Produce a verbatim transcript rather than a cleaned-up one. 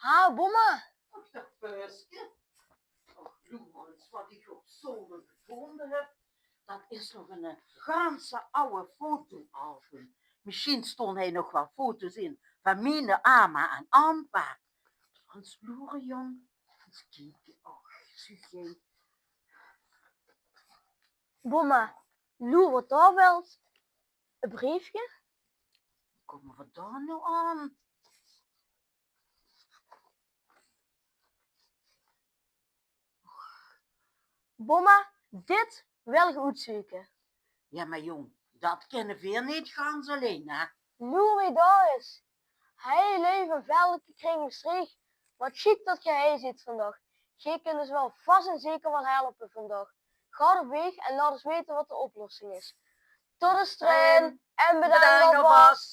Ha, Bomma. Och, dat peuske. Och, loer ens wat ich op zolder gevónje höb. Dat is nog ein ganse aw fotoalbum. Mesjien staon hie nog waal foto's in van miene ama en ampa. Ens loere, jóng. Ens kieke. Och, zuus se. Bomma, loer wat dao waal. Ein breefke? Kómme v'r dao noe aan? Bomma, dit wil ich oetzeuke. Jao, mer jóng, dat kinne veer neet gans allein, hè? Loer wie dao is. Hey, leve Veldeke kring Mestreech. Wat sjiek dat geer hie zeet vandaag. Geer kint us waal vas en zeker waal helpe vandaag. Gaot op weeg en laot us weite wat de oplossing is. Tot de streng en bedank alvas.